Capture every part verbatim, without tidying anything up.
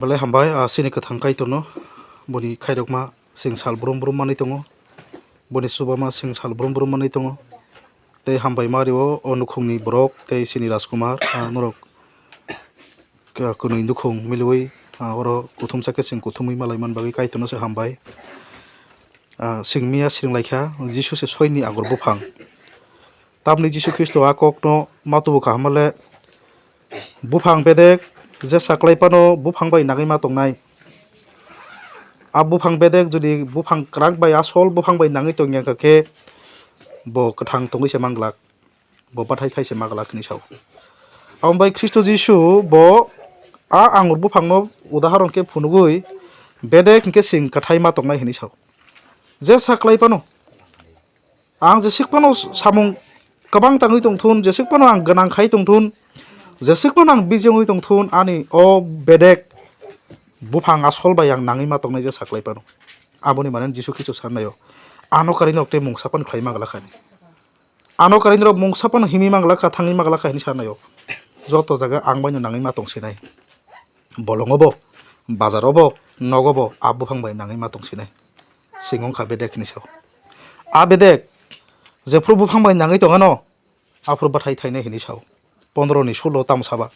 Belai hambai, ah, chini kwthang Kaitorno, boni khairokma chwng sal brum brum manwi tongo, boni chubama chwng sal brum brum manwi tongo. Tei hambai ma rio o nukhungni borok tei chini Rajkumar, ah, norok, ah, kwnwi nukhung milwi, ah, oro kuthumsa khe chwng kuthumwi malai man bagwi Kaitorno se hambai. Ah, chwng miya swrwng lai kha, Jisu se soini agur buphang. Tamni Jisu Khristo a kokno ma tubu kha hwnba le, buphang bedek jesa klai phano buphang bai nangwi ma tongnai. A buphang bedek jodi buphang kwrak bai asol buphang bai nangwi tongya kha khe bo kwthang tongwi se manglak, bo bathai thai se manglak hinwi sao. Abo bai Khristo Jisu bo a angur buphangno udahoron khe phunugwi bedek hinkhe chwng kwthai ma tongnai hinwi sao. Jesa klai phano Ang jeswk phano samung kwbang tangwi tongthun, jeswk phano ang gwnang khai tongthun, jeswk phano ang busy wngwi tongthun, ani o bedek buphang asol bai ang nangwi ma tongnai jesa klai phano. Aboni mane Jisu Khristo sanai o, ano kwrwi norok tei mungsa phano khlai ma glak kha. Ano kwrwi norok mungsa phano himwi ma glak kha, thangwi ma glak kha hinwi sanai o. Joto jaga ang bai no nangwi ma tong sinai. Bolongo bo, bazaro bo, nogo bo, a buphang bai nangwi ma tong sinai. Chwng wng kha bedek hinwi sao. A bedek, jephru buphang bai nangwi tong ano, aphuru bathai thainai hinwi sao. Pondro ni sulo tamo saba.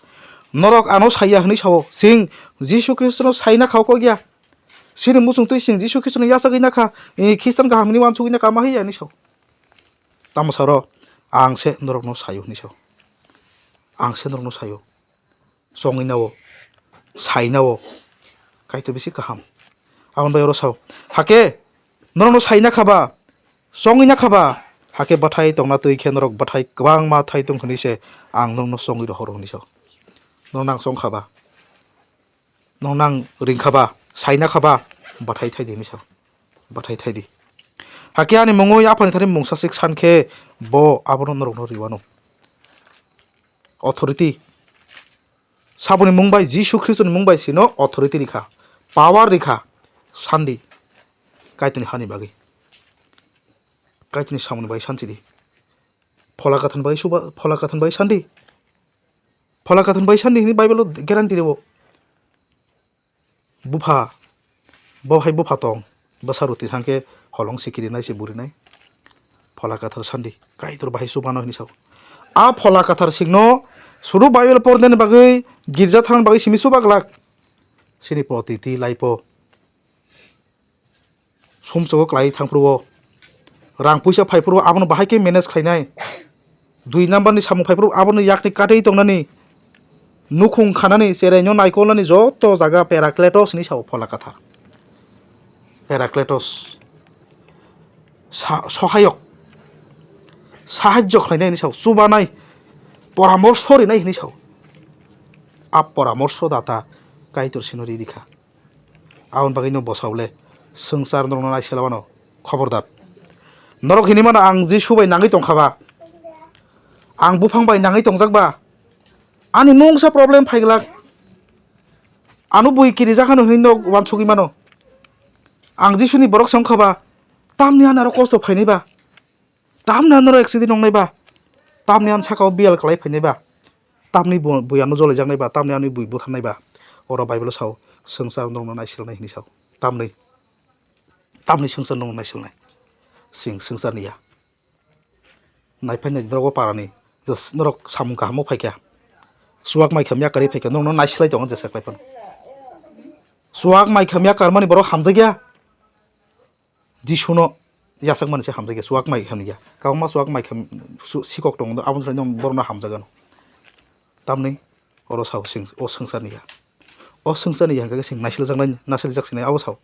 Norok ano saiya hinwi sao. Chwng Jisu Khristono saina kha kok ya. Chini muchung twi chwng Jisu Khristono yachagwi na kha. I Khristan kaham hinwi uansugwi na kha ma hiya hinwi sao. Tamo saro, ang se norokno saio hinwi sao. Ang se norokno saio. Chongwi nao, sai nao, Kaitor bisi kaham. Aboni bai oro sao, hakhe norokno sai na kha ba, chongwi na kha ba, hakhe bwthai tongna twi khe norok bwthai kwbangma thai tong hwnwi se ang norokno chongwi rohoro hwnwi sao. Norokno ang chong kha ba, norokno ang ring kha ba, sai na kha ba, bwthai thai di hwnwi sao. Bwthai thai di. Hakhe ani mungwi Aphani thani mungsa sik san khe bo abono norokno rwano. Authority. Saboni mung bai, Jisu Khristoni mung bai sino authority rikha, power rikha, sandi, Kaitorni hani bagwi, Kaitorni samungni bagwi sanchidi, Phola Kathar bai suba, Phola Kathar bai sandi, Phola Kathar bai sandi hwnwi Bible-o guarantee rwo. Bupha, bo hai bupha tong, bwsa rwtwi thang khe holong sikiri nai se buri nai. Phola Kathar sandi, Kaitor bahai chubano hinwi sao. A Phola Kathar sikno sudu Bible pordani bagwi, girja thangna bagwi simi chuba glak. Chini protiti laipo. Sumsogo klai thangphuru o. Rang puisa phaiphuru abono bahai khe manage khlainai. Dui number ni samung phaiphuru abono yakni katwi tongnani. Nukhung khanani, cheraino naikolnani joto jaga Parakletos hinwi sao Phola Kathar. Parakletos. Sa-, sohayok. Sahajjo khlainai hinwi sao. Chubanai. Poramorso rinai hinwi sao. A poramorso data Kaitor sino ri rikha. Aboni bagwino bwsao le swngchar norokno naisela wano, khobordar. Norok hinwi mano ang Jisu bai nangwi tongkha ba, ang buphang bai nangwi tongjak ba, ani mungsa problem phaiglak, ano bui kirijak hano hinwi nok uansugwi mano. Ang Jisuni borok se wngkha ba, tamni ano aro kosto phainai ba? Tamni ano accident wngnai ba? Tamni ano sakao biyal kwlai phainai ba? Tamni bu-, bui ano jolijaknai ba? Tamni ani bui butharnai ba? Oro Bible sao, swngchar norokno naisilnai hinwi sao. Tamni, tamni swngchar norokno naisilnai. Sing swngcharni ya. Naiphainai norok o parani, just norok samung kahamo phaikha. Chuwak mai khamya kwrwi phaikha, norokno naisilai tongo jesa kwlai phano. Chuwak mai khamya karmani borok hamjakya. Jisuno yachakmani se hamjakya, chuwak mai hamya. Kwbangma chuwak mai kham-, su-, sikok tongo, aboni salai no borokno hamjagano. Tamni oro sao sing, o swngcharni ya. O swngcharni ya hwnkhe sing naisilijaknai, naisilijak sinai abo sao.